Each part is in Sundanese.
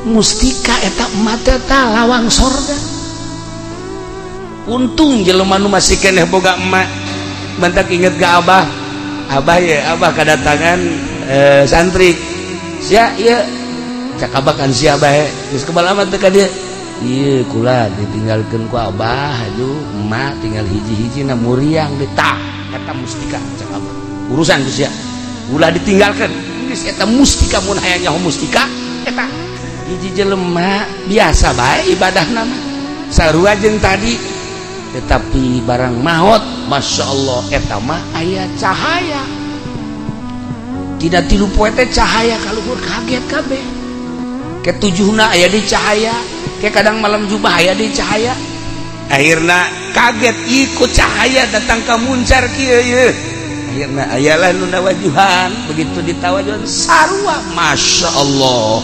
Mustika eta emak teh lawang sorga. Untung jelema nu masih keneh boga emak. Bantak inget ga abah. Abah ya, abah kedatangan santri. Sia ieu cak abah kan sia bae. Geus kebal amat teh ka dieu. Ieu kula ditinggalkeun ku abah aduh emak tinggal hiji-hiji na muriang di tah eta mustika cak abah. Urusan ku sia. Ulah ditinggalkeun. Geus eta mustika mun hayang nyaho mustika eta hiji jelema biasa bae ibadahna mah. Sarua jeung tadi tetapi barang maot Masya Allah eta mah aya cahaya. Tidak tilu poe teh cahaya kaluhur kaget kabeh. Ketujuhna aya di cahaya, ke kadang malam jubah aya di cahaya. Akhirna kaget ikut cahaya datang ka muncar kieu ye. Akhirna ayalah nu nawajuhan, begitu ditawajuhan sarua Masya Allah.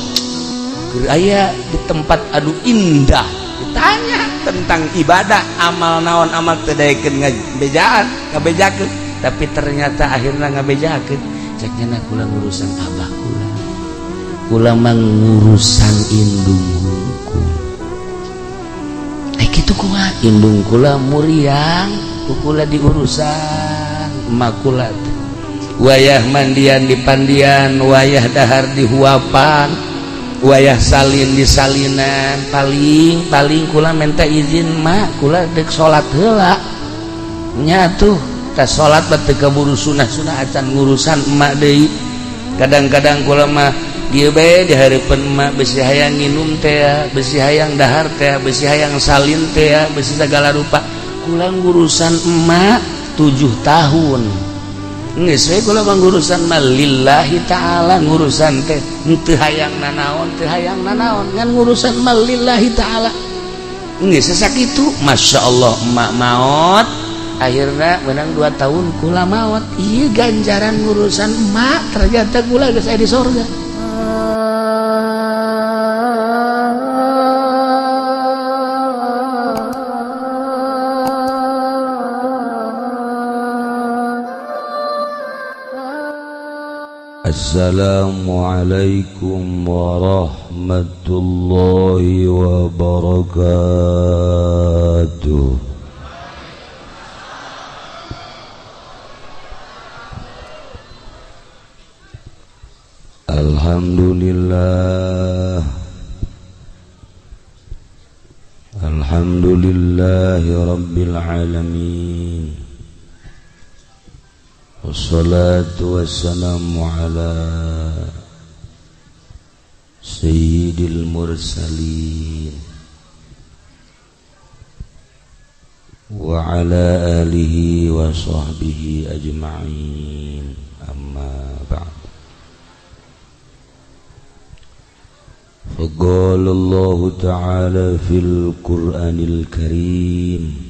Keur aya di tempat anu indah ditanya tentang ibadah amal naon amal teu daekeun ngabejaan ngabejakeun tapi ternyata akhirna ngabejakeun cek nya kula ngurusan abah kula kula mah ngurusan indung hungkul kitu kumaha indung kula muriang ku kula diurusan emak kula wayah mandian di pandian wayah dahar di huapan wayah salin di salinan paling paling kula minta izin mak kula dek salat heula nya tuh teh salat mah teu kaburu sunah-sunah acan ngurusan emak deui kadang-kadang kula mah ieu bae di hareupeun emak besi hayang nginum teh besi hayang dahar teh besi hayang salin teh besi segala rupa kula ngurusan emak 7 tahun geus we kula mah ngurusan mah lillahi ta'ala ngurusan teh teu hayang nanaon teu hayang nanaon ngan ngurusan mah lillahi ta'ala geus sakitu Masya Allah emak maot akhirna menang 2 tahun kula maot ieu ganjaran ngurusan emak ternyata kula geus aya di sorga. Assalamualaikum warahmatullahi wabarakatuh. Alhamdulillah, alhamdulillahi rabbil alamin. Wassalatu wassalamu ala sayyidil mursalin wa ala alihi wa sahbihi ajma'in. Amma ba'd. Faqala Allah ta'ala fil Qur'anil Karim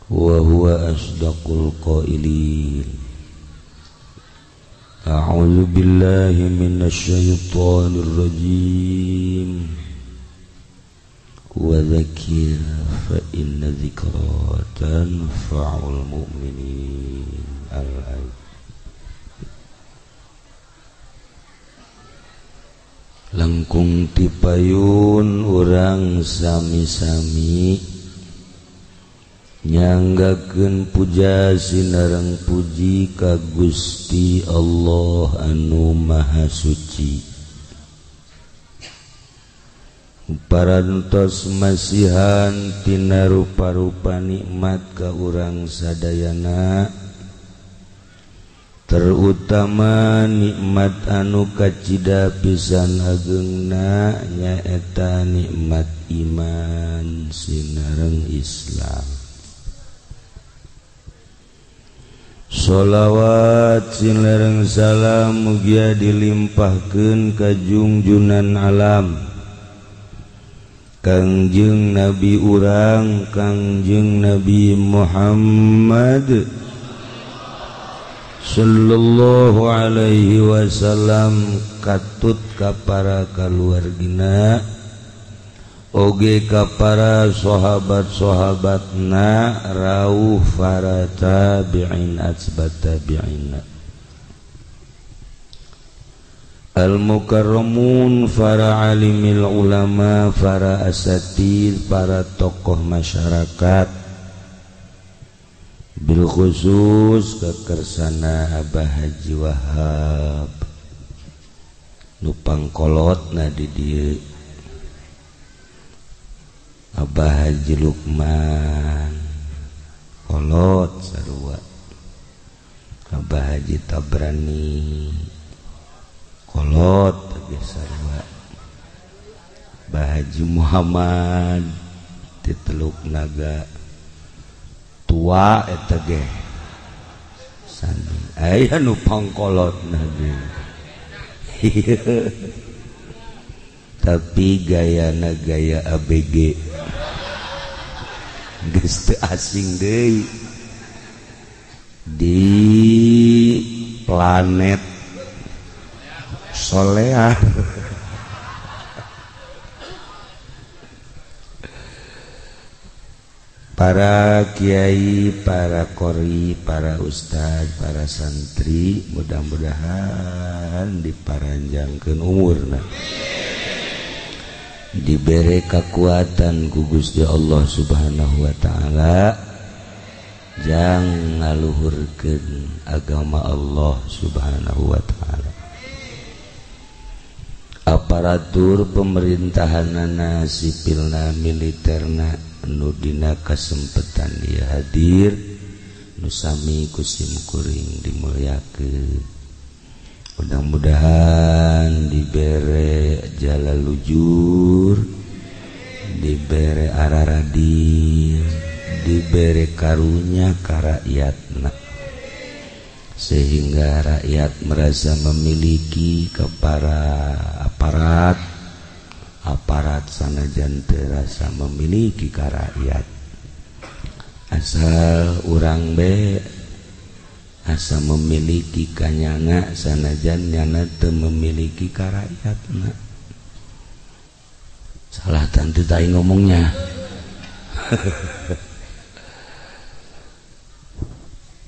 wa huwa asdaqul qailin. A'udzu billahi minasy syaithanir rajim. Wa dzakir fa inna dzikra tanfa'ul mu'minin. Al-ayat. Langkung tipayun urang sami-sami nyanggakeun puja sinareng puji ka Gusti Allah anu Maha Suci. Parantos masihan tina rupa-rupa nikmat ka urang sadayana, terutama nikmat anu kacida pisan ageungna nyaeta nikmat iman sinareng Islam. Sholawat sinareng salam mugia dilimpahkeun ka jungjunan alam Kangjeng Nabi urang Kangjeng Nabi Muhammad sallallahu alaihi wasallam, katut ka para kaluargina oge ka para sahabat-sahabatna rauh para tabi'in atsbat tabi'in. Al-mukarramun, para alimil ulama, para asatid, para tokoh masyarakat, bil khusus kekersana Abah Haji Wahab nu pangkolotna di dieu, Abah Haji Lukman kolot sarua, Abah Haji Tabrani kolot sarua, Abah Haji Muhammad ti Teluk Naga tua eta ge sami aya nu pangkolotna ge. Tapi gayana gaya ABG geus teu asing deui di planet Soleah. Para kiai, para qori, para ustad, para santri, mudah-mudahan diparanjangkeun umurna, dibere kekuatan ku Gusti Allah Subhanahu wa taala, jang ngaluhurkeun agama Allah Subhanahu wa taala. Aparatur pemerintahanana, sipilna, militerna, nu dina kasempetan ieu hadir, nu sami ku sim kuring dimulyakeun. Mudah-mudahan dibere jala lujur, dibere araradil, dibere karunya ka rakyatna, sehingga rakyat merasa memiliki ke para aparat, aparat sanajan terasa memiliki ka rakyat. Asal urang be asa memiliki kanyana sanajan nyana teu memiliki ka rakyatna. Salah tante tai ngomongnya.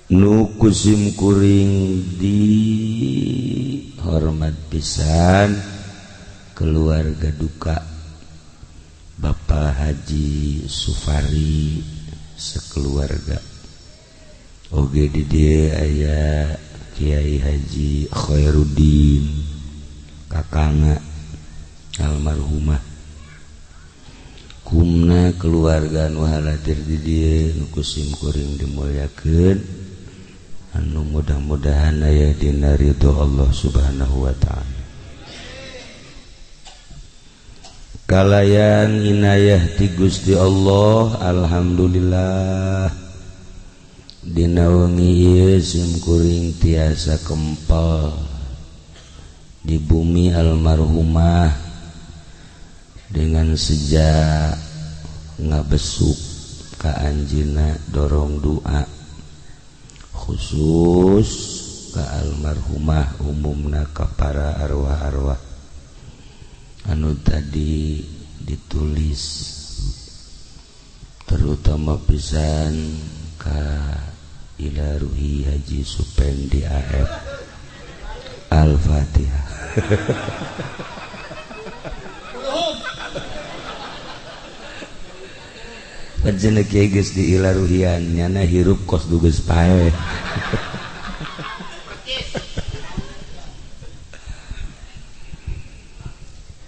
Nu kusim kuring di hormat pisan keluarga duka Bapak Haji Sufari sekeluarga. Oge di dieu aya Kiai Haji Khairuddin kakangna almarhumah. Kumna keluarga nu haladir di dieu nu kusim kuring dimulyakeun, anu mudah-mudahan aya dina ridho Allah Subhanahu wa taala. Kalayan inayah ti Gusti Allah, alhamdulillah dina wengi ieu sim kuring tiasa kempel di bumi almarhumah dengan sejak ngabesuk ka anjeunna dorong doa khusus ka almarhumah, umumna ka para arwah-arwah anu tadi ditulis, terutama pisan ka ila ruhi Haji Supendi AF. Al-Fatihah. Panjenengan kieu geus di ila ruhian nyana hirup kos du geus paeh.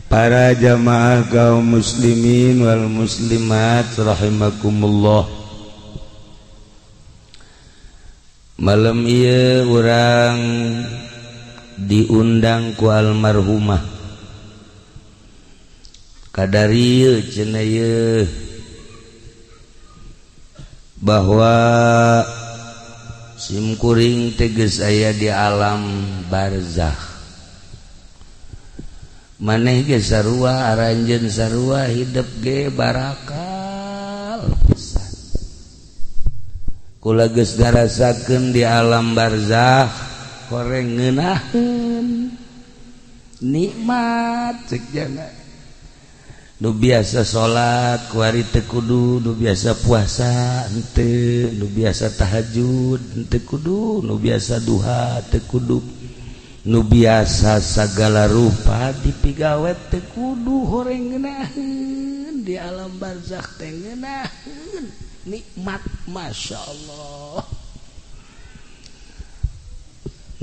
Para jamaah kaum muslimin wal muslimat rahimakumullah. Malam ieu urang diundang ku almarhumah. Kadari ieu cenah ieu bahwa sim kuring teh geus aya di alam barzakh. Maneh ge sarua, aranjeun sarua, hidup ge barakal pisan. Kula geus ngarasakeun di alam barzakh koreng ngeunaheun nikmat cek jana. Nu biasa salat kuari teu kudu, nu biasa puasa henteu, nu biasa tahajud henteu kudu, nu biasa duha teu kudu, Nu biasa sagala rupa dipigawe teu kudu horeng ngeunaheun di alam barzakh teh ngeunaheun nikmat, Masya Allah.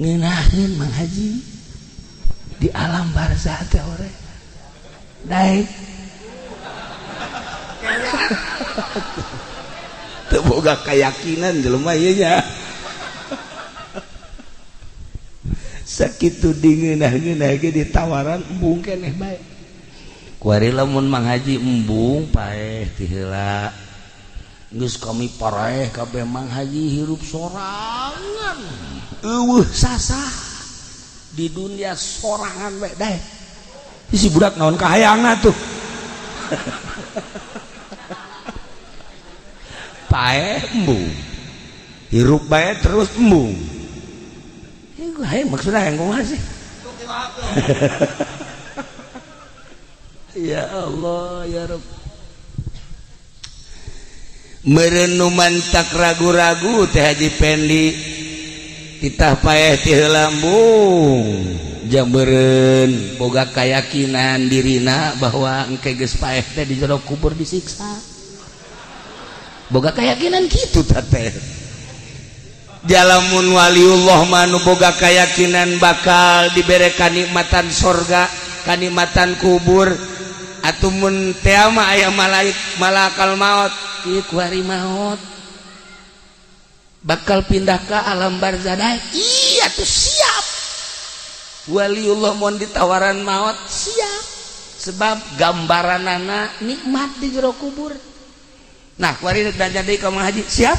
Ngeunaheun Mang Haji di alam barzakh teh horeng daek. Teu boga keyakinan jelema ieu nya. Sakitu dingeunah-ngeunah ge ditawaran embung keneh bae. Kuari lamun Mang Haji embung paeh ti heula. Geus kami paraeh kabeh Mang Haji hirup sorangan. Eueuh sasah di dunia sorangan bae daek. Si budak naon kahayangna tuh. Paeh embung. Hirup bae terus embung. Hai maksudnya yang kumaha sih? Ya Allah ya Rabb. Merenuman tak ragu-ragu teh Haji Pendi titah paeh ti heula embung jambeureun boga kayakinan dirina bahwa engke geus paeh teh di jero kubur disiksa. Boga keyakinan kitu tah teh. Jalamun waliullah manu boga keyakinan bakal dibere kanikmatan sorga, kanikmatan kubur. Atumun teh mah aya malaik malakal maut, ieu kuari maut bakal pindah ke alam barzah. Iya tuh siap. Waliullah mun ditawaran maut siap. Sebab gambaranana nikmat di jero kubur. Nah, kuari rek jadi ka Mang Haji siap?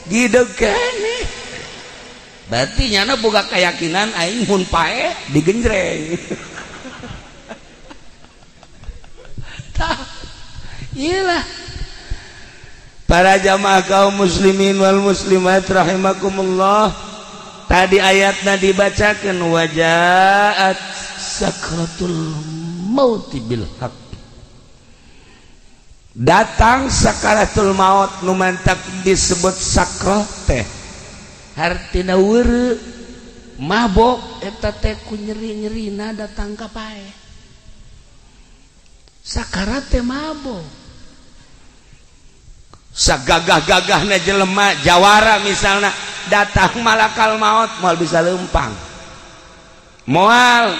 Gideg keneh. Berarti nyana boga keyakinan aing mun pae digenjreng. Tah, iyalah. Para jamaah kaum muslimin wal muslimat rahimakumullah. Tadi ayatna dibacakeun wajaat sakratul mauti bil haq. Datang sakaratul maut nu mantak disebut sakroh teh hartina weureu mabok eta teh ku nyeri-nyerina datang ka paeh. Sakarat teh mabok. Sagagah-gagahna jelema jawara misalna datang malakal maut moal bisa leumpang. Moal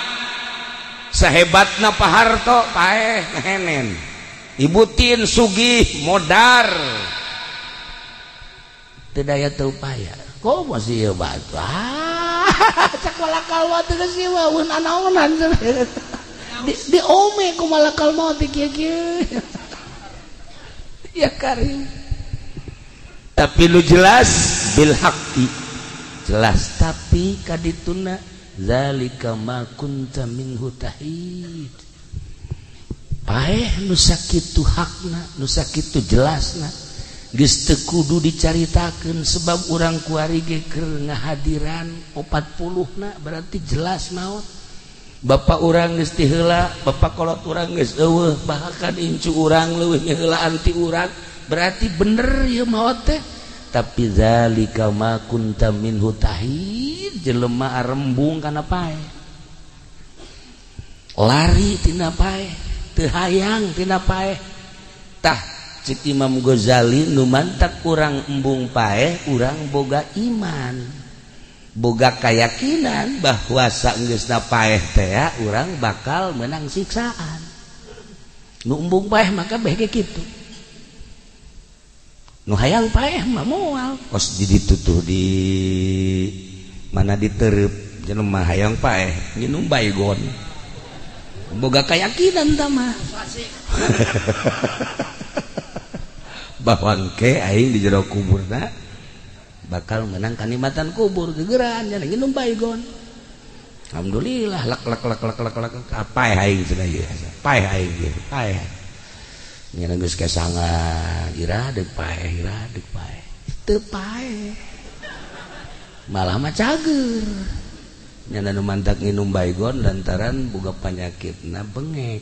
sahebatna Pak Harto paeh ngehenen. Ibu Tin sugih modar teu daya teu upaya. Kok masih ieu batu. Cak malakal maut geus ieu weuh anaonan. Di ome ku malakal maut kieu-kieu. Ya karim. Tapi lu jelas bil haqqi. Jelas tapi kadituna zalika ma kunta minhu tahid. Paeh nu sakitu hakna, nu sakitu jelasna. Geus teu kudu dicaritakeun sebab urang kuari ge keur ngahadiran 40 na berarti jelas maot. Bapak urang geus ti heula, bapak kolot urang geus eueuh, bahkan incu urang leuwih ngaheulaan ti urang, berarti bener ieu maot teh. Tapi zalika ma kunta minhu tahid, jelema arembung kana paeh. Lari tina paeh, teu hayang tina paeh. Tah cek Imam Ghazali nu mantak urang embung paeh, urang boga iman, boga keyakinan bahwa saenggeusna paeh teh urang bakal menang siksaan. Nu embung paeh maka beh ge kitu. Nu hayang paeh mah moal kos ditutuh di mana diterep jelema hayang paeh nginum baygon. Boga keyakinan tah mah. Bahwa engke aing di jero kuburna bakal menang kanikmatan kubur gegeran nya nginum baygon. Alhamdulillah lek lek lek lek lek lek paeh aing cenah ieu. Paeh aing ieu, paeh. Nya geus kesangan ira deuk paeh, ira deuk paeh. Teu paeh. Malah mah cager. Nya nu mantak nginum baygon lantaran boga panyakitna bengek.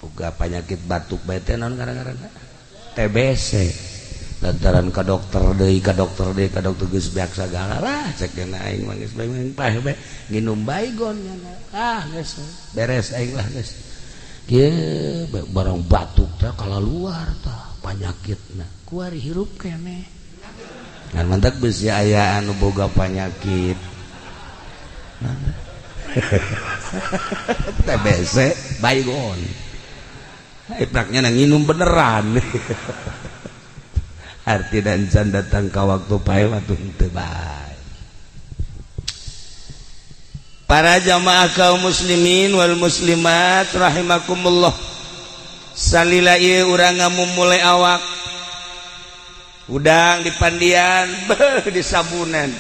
Boga panyakit batuk bae teh naon gara-garana? TBC. Lantaran ka dokter deui ka dokter deui ka dokter geus beak sagala lah cek dena aing mah geus bae paeh bae nginum baygon nya. Ah geus beres aing lah geus. Kieu barang batuk teh kalaluar tah panyakitna. Kuari hirup keneh. Ngan mantak beusi aya anu boga panyakit. TBC baygon. Ipraknya nang nginum beneran. Arti dan can datang ka waktu pae waktu henteu bae. Para jamaah kaum muslimin wal muslimat rahimakumullah. Salila ieu urang ngamumule awak. Udang di pandian, beuh di sabunan.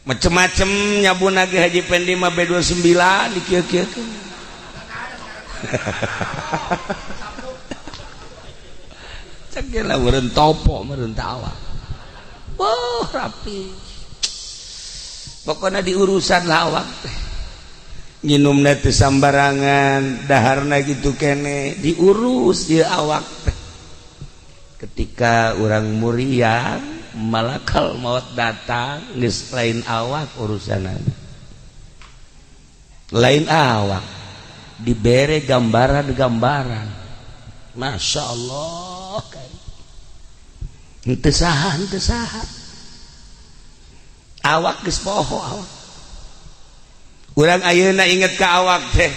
Macem-macem nyabun ge Haji Pendi mah B29 di kieu-kieu. Ceklah meureun topo meureun awak. Wah, rapi. Pokona diurusan lah awak teh. Nginumna teu sambarangan, daharna kitu kene, diurus ieu awak teh. Ketika urang muriang, malakal maut datang, geus lain awak urusanana. Lain awak dibere gambaran-gambaran. Masya Allah kan. Henteu saha, henteu saha. Awak geus poho awak. Urang ayeuna inget ka awak teh.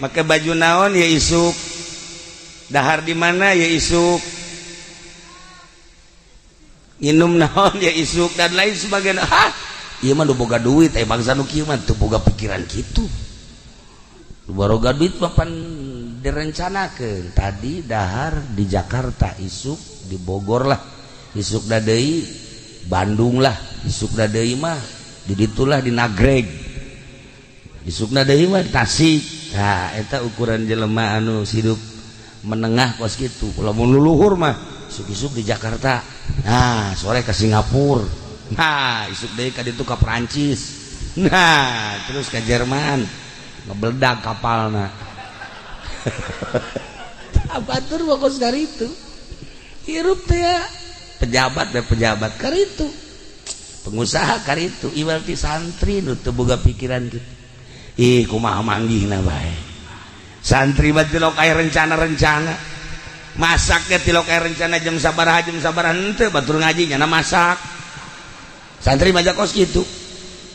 Make baju naon ya isuk. Dahar di mana ya isuk. Nginum naon ya isuk dan lain sebagainya. Hah, ieu mah nu boga duit eh bangsa nu kieu mah teu boga pikiran kitu. Nu boga duit mah pan direncanakeun. Tadi dahar di Jakarta, isuk di Bogor lah, isuk deui Bandung lah, isuk deui mah di ditulah di Nagreg, isukna deui mah di Tasik. Nah, eta ukuran jelema anu hidup menengah kos kitu. Lamun luluhur mah isuk-isuk di Jakarta, nah sore ke Singapura, nah isuk deui ka ditu ka Perancis, nah terus ke Jerman, ngebeledag kapalna. Abatur pokos karitu hirup teh ya. Pejabat dan pejabat karitu, pengusaha karitu, iwal ti santri nu teu boga pikiran kitu. Ih kumaha manggihna bae. Santri mah tilok aya rencana-rencana. Masaknya tilok aya rencana jam sabaraha henteu batur ngaji nyana masak. Santri mah kos kitu.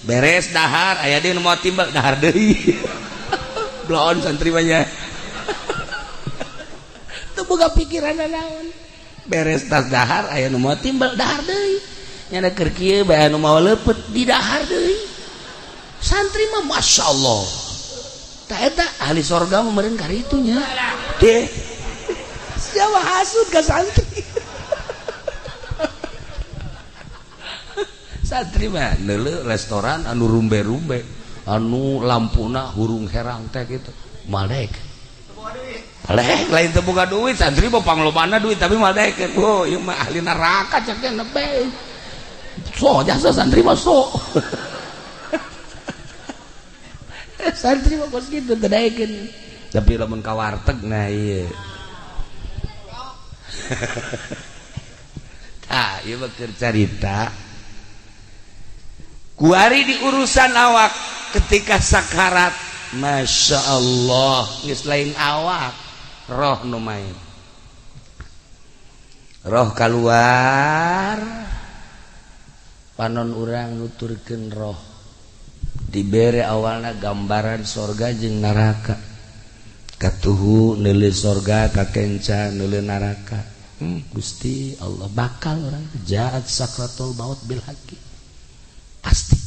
Beres dahar aya deui nu moal timbal dahar deui. Bloon santri mah nya. Teu boga pikiran naon. Beres tas dahar aya nu moal timbal dahar deui. Nyana keur kieu bae anu mawa leupeut di dahar deui. Santri mah masyaallah. Tah eta ahli sorga mah meureun karitu nya. Deh. Siapa hasud ka santri? Santri mah neuleuh restoran anu rumbe-rumbe, anu lampuna hurung herang teh kitu. Malek. Malek lain teu boga duit, santri mah panglobana duit tapi malek. Oh, ieu mah ahli neraka cek teh nebe. So jasa santri mah so. Santri mah kos kitu teu daekeun. Tapi lamun ka warteg nah ieu. Tah, ieu mah keur carita. Kuari di urusan awak ketika sakarat, Masya Allah, geus lain awak, roh nu main. Roh kaluar, panon urang nuturkeun roh. Dibere awalna gambaran sorga jeung neraka. Katuhu neuleuh sorga, kakenca neuleuh neraka. Gusti Allah bakal orang jaat sakratul maut bil haqqi. Pasti.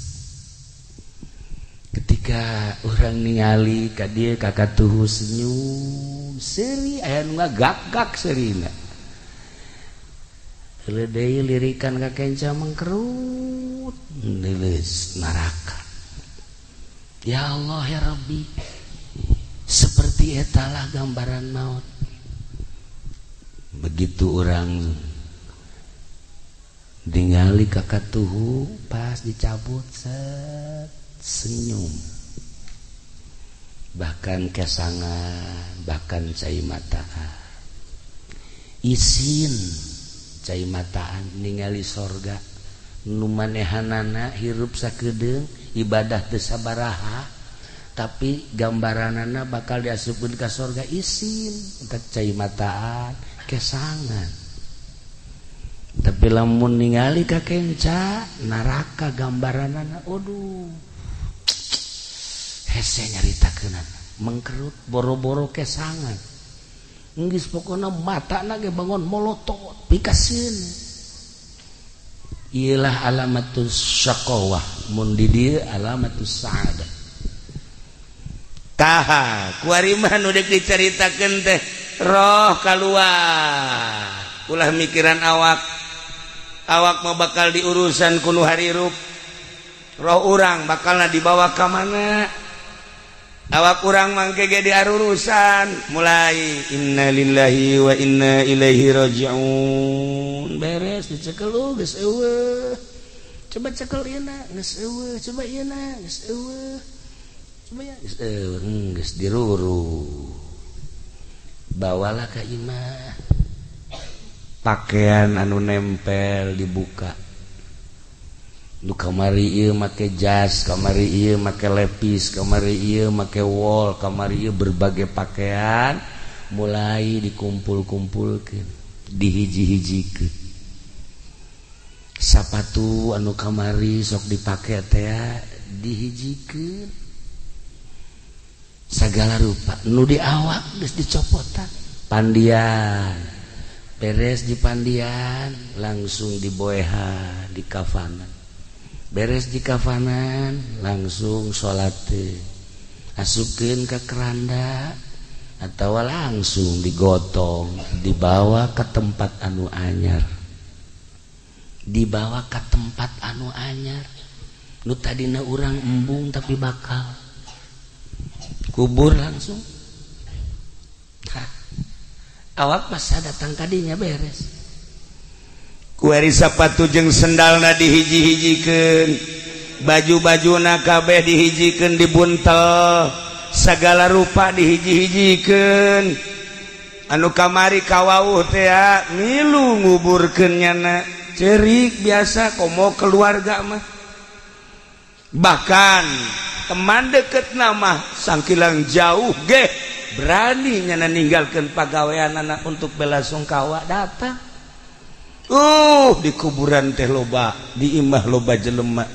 Ketika orang ningali ka dieu ka katuhu senyum, seuri aya nu ngagak-gak seurina. Heuleut deui lirikan ka kenca mengkerut neuleuh neraka. Ya Allah ya Rabbi, seperti etalah gambaran maut. Begitu orang ningali kakak tuhu pas dicabut set senyum, bahkan kesangan, bahkan cai mata. Isin cai mataan ningali sorga nu manehanana hirup sakedeung ibadah teu sabaraha tapi gambaranana bakal diasupkeun ka sorga isin entak cai mataan kesangan. Tapi lamun ningali ka kenca neraka gambaranana aduh hese nyaritakeunana mengkerut boro-boro kesangan. Geus pokona matana ge bangun molotot pikaseun. Iyalah alamatus syaqawah mun di dieu alamatus sa'adah. Taha kuari mah nu deuk dicaritakeun teh roh kaluar ulah mikiran awak. Awak mah bakal diurusan ku nu harirup. Roh urang bakalna dibawa ka mana? Awak urang mangke ge diarurusan mulai innalillahi wa inna ilaihi rajiun. Beres dicekel geus eueuh. Coba cekel ieu na geus eueuh, coba ieu na geus eueuh. Coba ya geus eueuh, geus diruru. Bawalah ka imah. Pakaian anu nempel dibuka. Nu kamari ieu make jas, kamari ieu make lepis, kamari ieu make wol, kamari ieu berbagai pakaian mulai dikumpul-kumpulkeun, dihiji-hijikeun. Sapatu anu kamari sok dipake teh dihijikeun. Sagala rupa nu di awak geus dicopotan. Pandian beres di pandian langsung diboehan di kafanan. Beres di kafanan langsung salat asupkeun ka keranda atawa langsung digotong dibawa ke tempat anu anyar. Dibawa ke tempat anu anyar nu tadina urang embung tapi bakal kubur langsung. Hah. Awak masa datang kadinya beres. Kuari sapatu jeung sendalna dihiji-hijikeun, baju-bajuna kabeh dihijikeun dibuntel, sagala rupa dihiji-hijikeun. Anu kamari kawauh teh milu nguburkeun nyana, cerik biasa komo keluarga mah. Bahkan teman deketna mah sangkilang jauh geh berani nyana ninggalkeun pagaweanana untuk belasungkawa datang. Di kuburan teh loba, di imah loba jelema.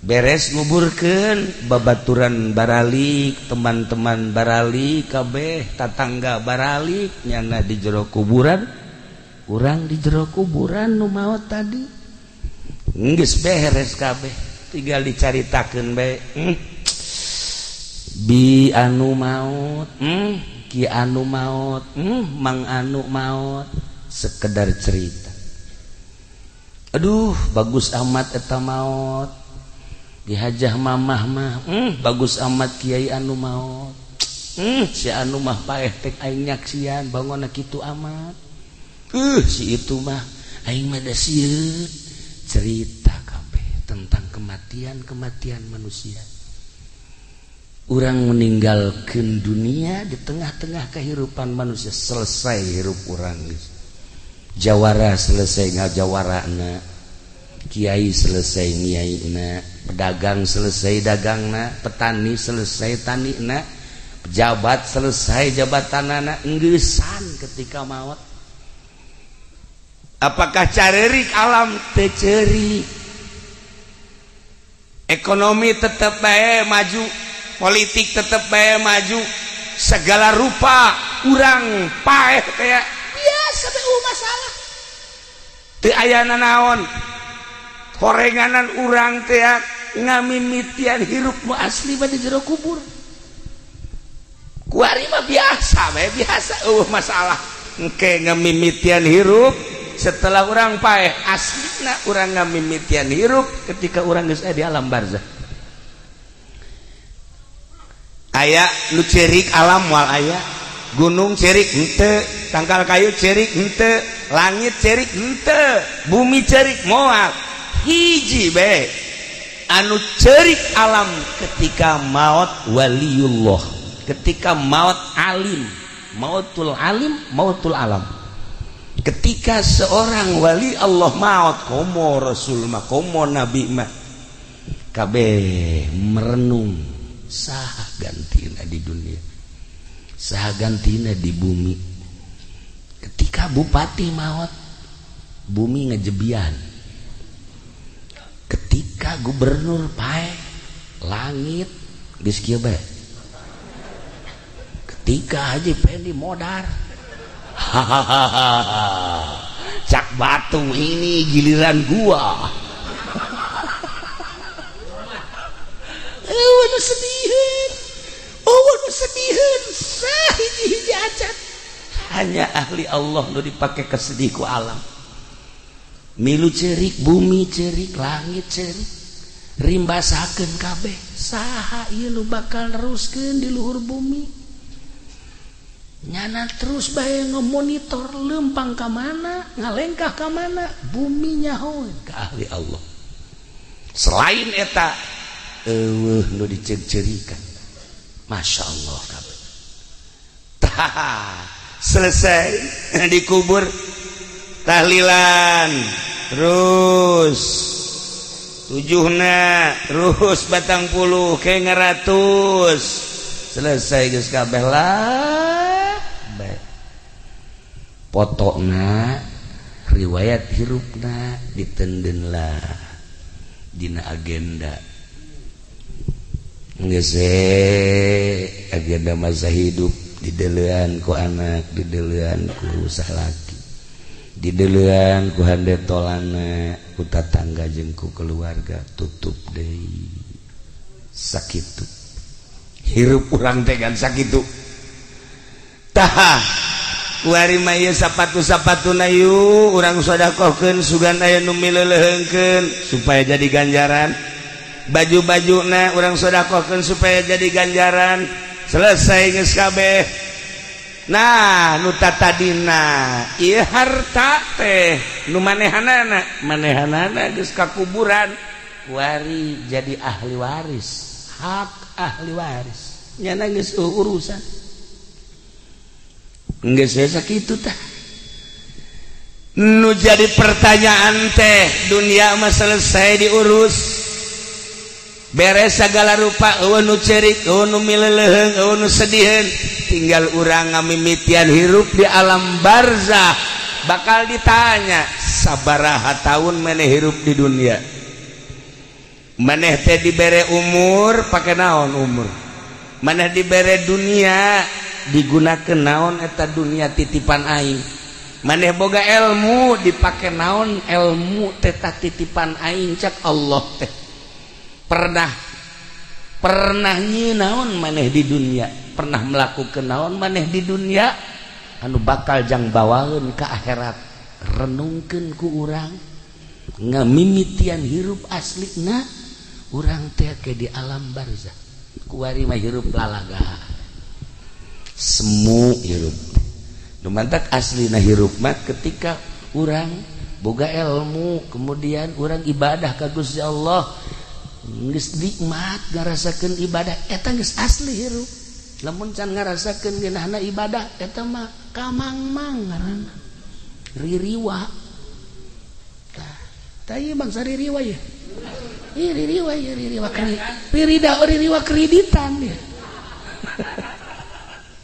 Beres nguburkeun babaturan baralik, teman-teman baralik kabeh, tatangga baralik nyana di jero kuburan. Urang di jero kuburan nu maot tadi. Geus beres kabeh, tinggal dicaritakeun bae. Bi anu maot, ki anu maot, mang anu maot, sekedar cerita. Aduh, bagus amat eta maot. Dihajah mamah mah, bagus amat kiai anu maot. Si anu mah paeh tek aing nyaksian bangona kitu amat. Si itu mah aing mah da sieun. Cerita kabeh tentang kematian-kematian manusia. Urang meninggalkan dunia di tengah-tengah kehidupan manusia, selesai hirup urang. Jawara selesai ngajawarana, kiai selesai ngiaina, pedagang selesai dagangna, petani selesai tanina, pejabat selesai jabatanana, enggesan ketika maot. Apakah carerik alam teu ceurik? Ekonomi tetep bae maju, politik tetep bae maju, segala rupa urang paeh kayak biasa bae masalah. Teu aya nanaon. Horenganan urang teh ngamimitian hirup nu asli mah di jero kubur. Kuari mah biasa bae, biasa eueuh masalah. Engke ngamimitian hirup setelah urang paeh, aslina urang ngamimitian hirup ketika urang geus aya di alam barzah. Aya nu ceurik alam moal aya, gunung ceurik henteu, tangkal kayu ceurik henteu, langit ceurik henteu, bumi ceurik moal. Hiji bae anu ceurik alam ketika maot waliullah, ketika maot alim, mautul alim, mautul alam. Ketika seorang wali Allah maut, komo rasul mah, komo nabi mah, kabeh merenung saha gantina di dunia, saha gantina di bumi. Ketika bupati maut, bumi ngejebian. Ketika gubernur paeh, langit geus kieu bae. Ketika Haji Pendi modar, hahaha, cak batung ini giliran gua. Oh, nu sediheun. Oh, nu sediheun. Sahiji-hiji acan. Hanya ahli Allah nu dipake kesedih ku alam. Milu cerik, bumi cerik, langit cerik, rimbasakeun kabeh. Saha ieu nu bakal neruskeun di luhur bumi? Nyana terus bae ngemonitor lempang ka mana, ngalengkah ka mana, bumi nyahoeun ka ahli Allah. Selain eta eueuh nu diceuk-ceurikan. Masya Allah kabeh. Tah, selesai dikubur, tahlilan terus tujuhna terus batang puluh ke ngeratus, selesai geus kabeh lah. Potokna riwayat hirupna ditenden lah dina agenda geus agenda masa hidup didelean ku anak, didelean ku salaki, didelean ku hande tolana, ku tatangga jeung ku keluarga, tutup deui sakitu hirup urang teh kan sakitu. Tah kuari mah ieu sapatu-sapatuna yu urang sedekahkeun sugan aya nu mileuleheungkeun supaya jadi ganjaran, baju-bajuna urang sedekahkeun supaya jadi ganjaran, selesai geus kabeh. Nah nu tatadina ieu harta teh nu manehanana, manehanana geus ka kuburan, kuari jadi ahli waris, hak ahli waris nyana geus urusan geus sakitu tah. Nu jadi pertanyaan teh dunia mah selesai diurus, beres segala rupa, eueuh nu cerik, eueuh nu mileleuheung, eueuh nu sediheun, tinggal urang ngamimitian hirup di alam barzah bakal ditanya sabaraha tahun maneh hirup di dunia, maneh teh dibere umur pake naon umur, maneh dibere dunia digunakeun naon eta dunia titipan aing, maneh boga ilmu dipake naon ilmu teh titipan aing cak Allah teh. Pernah nyinaon maneh di dunia, pernah melakukan naon maneh di dunia anu bakal jang bawaeun ka akhirat. Renungkeun ku urang ngamimitian hirup aslina urang teh ke di alam barzah, kuari mah hirup lalaga semu hirup. Nu mantak aslina hirup mah ketika urang boga ilmu, kemudian urang ibadah ka Gusti Allah, geus nikmat ngarasakeun ibadah eta geus asli hirup. Lamun can ngarasakeun ngeunahna ibadah eta mah kamangmang ngaranna, ririwa. Tah tah ieu bangsa ririwa ye. Ih ririwa ye, ririwa ririda, ririwa kreditan ya.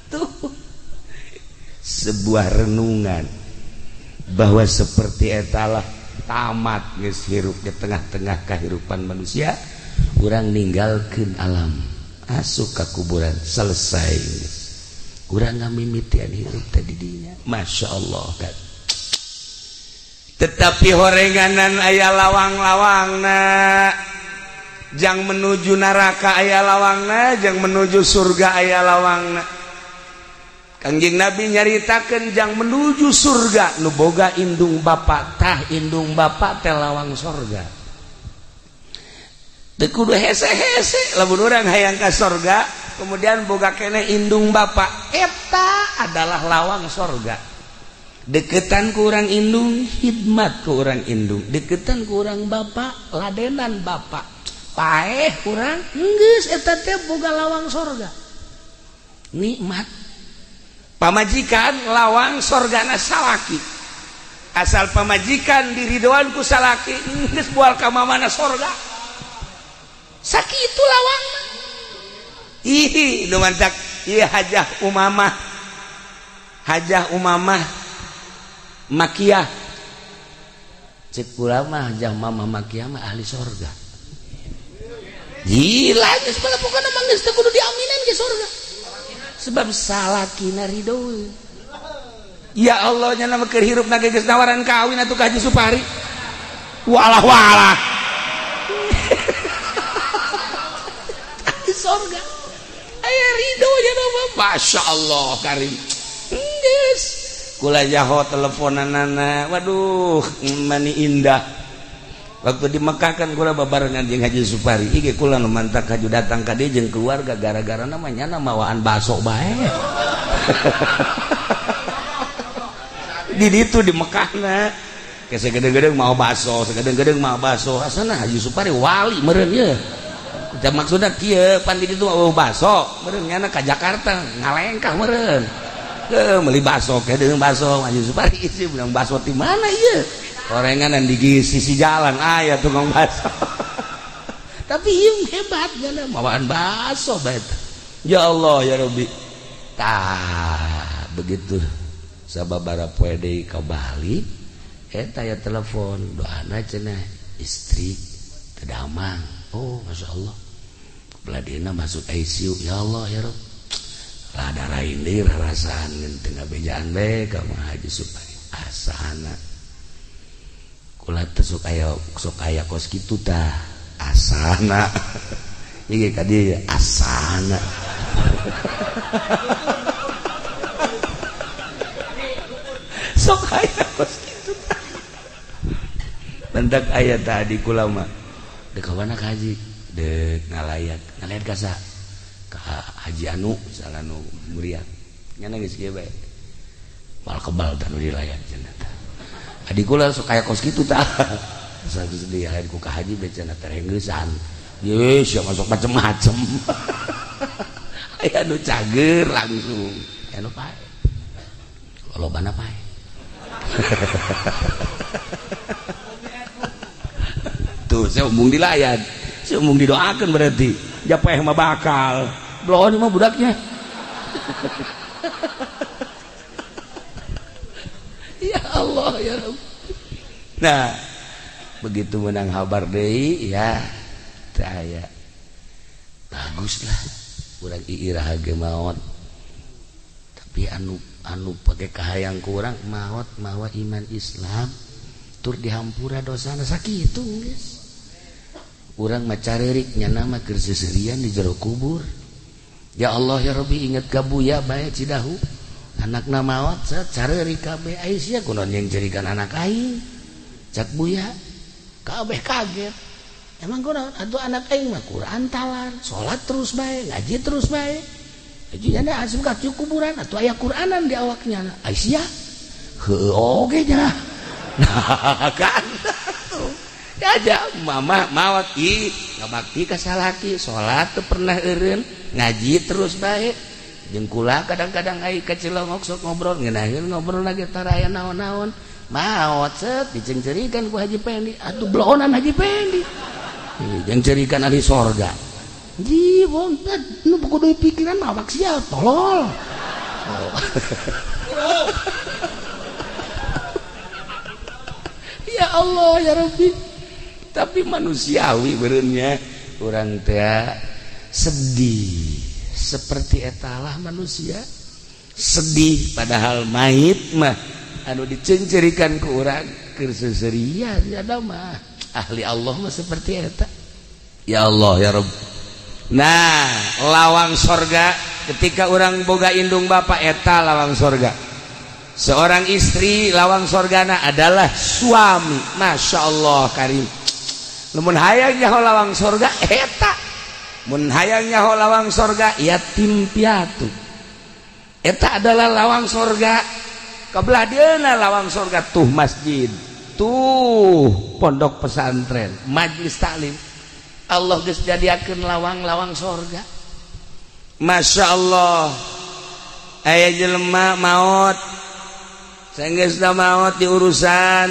Tuh sebuah renungan bahwa seperti etalah tamat geus hirup di tengah-tengah kehidupan manusia, urang ninggalkeun alam, asup ka kuburan, selesai. Urang ngamimitian hirup teh di dinya. Masya Allah kan. Tetapi horenganan aya lawang-lawangna, jang menuju neraka aya lawangna, jang menuju surga aya lawangna. Kangjeng Nabi nyaritakeun jang menuju surga nu boga indung bapak, tah indung bapak teh lawang sorga. Teu kudu hese-hese lamun urang hayang ka sorga kemudian boga keneh indung bapak, eta adalah lawang sorga. Deketan ku urang indung, khidmat ku urang indung, deketan ku urang bapak, ladenan bapak, paeh urang geus eta teh boga lawang sorga. Nikmat pamajikan lawang sorgana salaki, Asal pamajikan diridoan ku salaki geus bual ka mamana sorga. Sakitu lawang. Ih, nu mantak ieu Hajah Umamah. Hajah Umamah Makiyah. Cek kula mah Hajah Mamah Makiyah mah ahli sorga. Gila geus pokona mah geus teu kudu diaminan ke sorga. Sebab salakina ridho. Ya Allah nya nama keur hirup na geus nawaran kawin atuh ka Haji Supari. Walah walah. Di sorga. Aya ridho nya nama Masya Allah karim. Geus kula jaho teleponanana. Waduh, mani indah. Waktu di Mekah kan kula babarengan jeung Haji Supari. Ieu kula nu mantak haju datang ka dieu jeung keluarga gara-gara namanya mawaan baso bae. Di ditu di Mekahna. Ke sagedeng-gedeng mau baso, sagedeng-gedeng mau baso. Asana Haji Supari wali meureun ye. Da maksudna kieu, pan di ditu mau baso, meureun nyana ka Jakarta ngalengkah meureun. Heuh, meuli baso, kedeung baso Haji Supari sih bilang baso ti mana ieu? Orengan di sisi jalan aya tukang bakso. Tapi ieu hebat nyana mawaan bakso bae. Ya Allah ya Rabbi. Tah begitu sababara poe deui ka Bali eta ya telepon doana cenah istri teu damang. Oh masyaallah. Beladina masuk ICU ya Allah ya Rabb. Rada rain deui rarasaan teu ngabejaan bae ka Haji Supari. Asana kula teh sok aya kos kitu tah asana ieu ka dieu asana. Sok aya kos kitu tah bentak aya tadi kula mah deuk ka mana ka haji deuk ngalayat ngalayat ka saha ka Haji Anu misalna nu muriang nya geus kieu bae moal kebal tah nu dilayat cenah tah. Adik kula sok aya kos kitu tah. Satu sedih lain ku ka haji bae cenah terenggeusan. Ye sia masuk macem-macem. Aya nu cager langsung. Aya nu pae. Lolobana pae. Tuh saya umung dilayan. Saya umung didoakeun berarti. Japeh mah bakal. Bloon mah budaknya. Ya Allah ya Rabb. Nah, begitu menang habar deui ya teu aya. Baguslah urang iirah ge maot. Tapi anu pake kahayang ku urang maot mawa iman Islam tur dihampura dosana sakitu geus. Urang mah careurik nyana mah keur seuseurian di jero kubur. Ya Allah ya Rabbi inget ka Buya bae Cidahu. Anakna maot careurik kabeh Aisyah kunaon yang cerikan anak aing cak Buya kabeh kaget emang kunaon atuh anak aing mah Quran talar salat terus bae ngaji terus bae jadi nya asup ka kuburan atuh aya Quranan di awaknya Aisyah heueuh oge nya. Nah kan aja mama maot ih ngabakti ka salaki salat teu pernah eureun ngaji terus bae jeung kula kadang-kadang ai ka Cilongok sok ngobrol ngeunaheun ngobrol lagi taraya naon-naon maot set dicengcerikan ku Haji Pendi atuh blohonan Haji Pendi jeung cerikan ahli sorga ji wonten nu kudu pikiran awak sia tolol. Ya Allah ya Rabbi. Tapi manusiawi beureunya urang teh sedih seperti etalah manusia sedih padahal mayit mah anu dicencerikan ku urang keur seuseurian ada mah ahli Allah mah seperti eta. Ya Allah ya Rabb. Nah lawang sorga ketika urang boga indung bapak eta lawang sorga. Seorang istri lawang sorgana adalah suami. Masya Allah karim. Lamun hayang nyaho lawang sorga eta. Mun hayang nyaho lawang sorga yatim piatu. Eta adalah lawang sorga. Kebelah dieuna lawang sorga tuh masjid, tuh pondok pesantren, majlis taklim. Allah geus jadiakeun lawang-lawang sorga. Masya Allah. Aya jelema maot Sanggeusna maot diurusan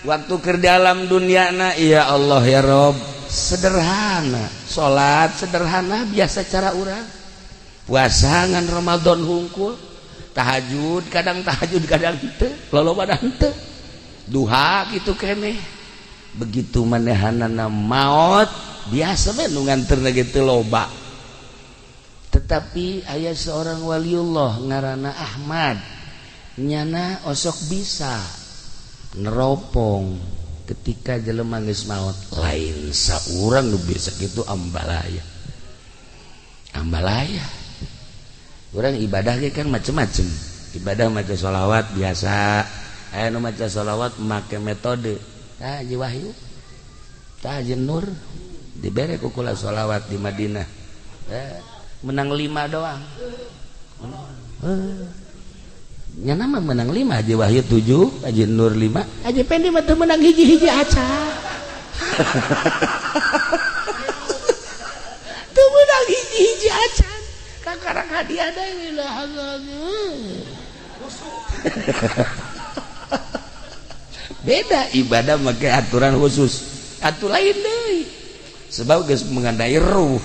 waktu keur dalam duniana ya Allah ya Rob sederhana salat sederhana biasa cara urang puasa ngan Ramadan hungkul tahajud kadang henteu loloba henteu duha kitu keneh begitu manehanana maot biasa we nu nganterna ge teu loba tetapi aya seorang waliullah ngaranna Ahmad nyana osok bisa neropong ketika jelema geus maot lain saurang nu bisa kitu ambalaya ambalaya urang ibadah ge kan macem-macem ibadah maca sholawat biasa aya nu maca sholawat make metode tah Haji Wahyu tah Haji Nur dibere ku kula sholawat di Madinah menang 5 doang nyana mah menang 5 Haji Wahyu 7 Haji Nur 5 Haji Pendi mah teu menang hiji-hiji acan teu menang hiji-hiji acan kakarang hadiah deui lah beda ibadah make aturan khusus atuh lain deui sebab geus mengandai ruh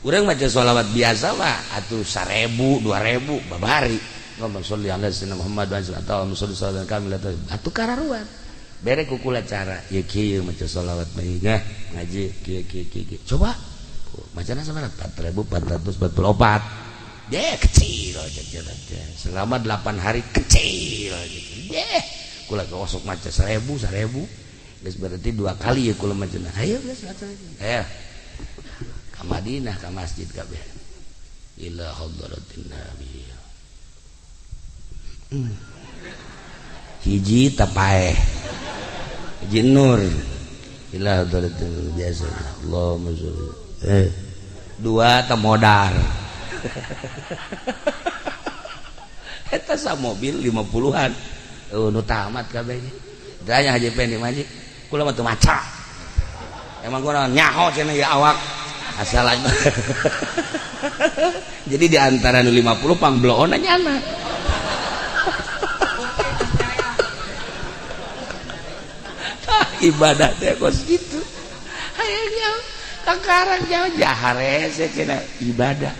urang maca sholawat biasa mah atuh 1000 2000 babari Allahumma sholli ala sayyidina Muhammad wa ala sholli salatan kamilatan atuh kararuan bere ku kula cara ieu kieu maca sholawat bae ngaji kieu kieu kieu coba macana sabaraha 4444 deh kecil selama 8 hari kecil deh kula gosok maca 1000 1000 geus berarti 2 kali ya kula macana ayo geus ayo ka Madinah ka masjid kabeh ila hadratin nabi hiji tapaeh hiji nur ila hadratin biasa Allahumma sholli 2 temodar eta sa mobil 50-an nu tamat kabeh tanya Haji Pendi mah haji kula mah teu maca emang kula nyaho cenah ya awak asal jadi di antara nu 50 pangbloona nyana ibadah teh kos kitu hayang jauh kakarang jauh jaharese cenah ibadah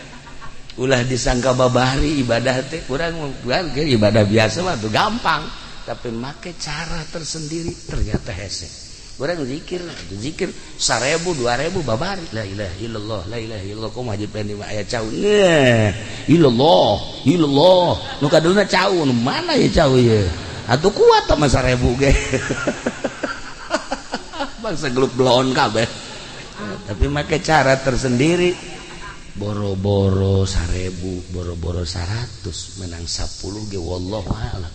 ulah disangka babari ibadah teh urang ibadah biasa mah tuh gampang tapi make cara tersendiri ternyata hese urang zikir zikir 1000 2000 babari la ilaha illallah la ilaha illallah kumaha Haji Pendi mah aya cau illallah illallah nu kaduluna cau nu mana ya cau ieu atuh kuat mah 1000 ge bangsa geluk bloon kabeh tapi make cara tersendiri boro-boro 1000 boro-boro 100 menang 10 ge wallahu a'lam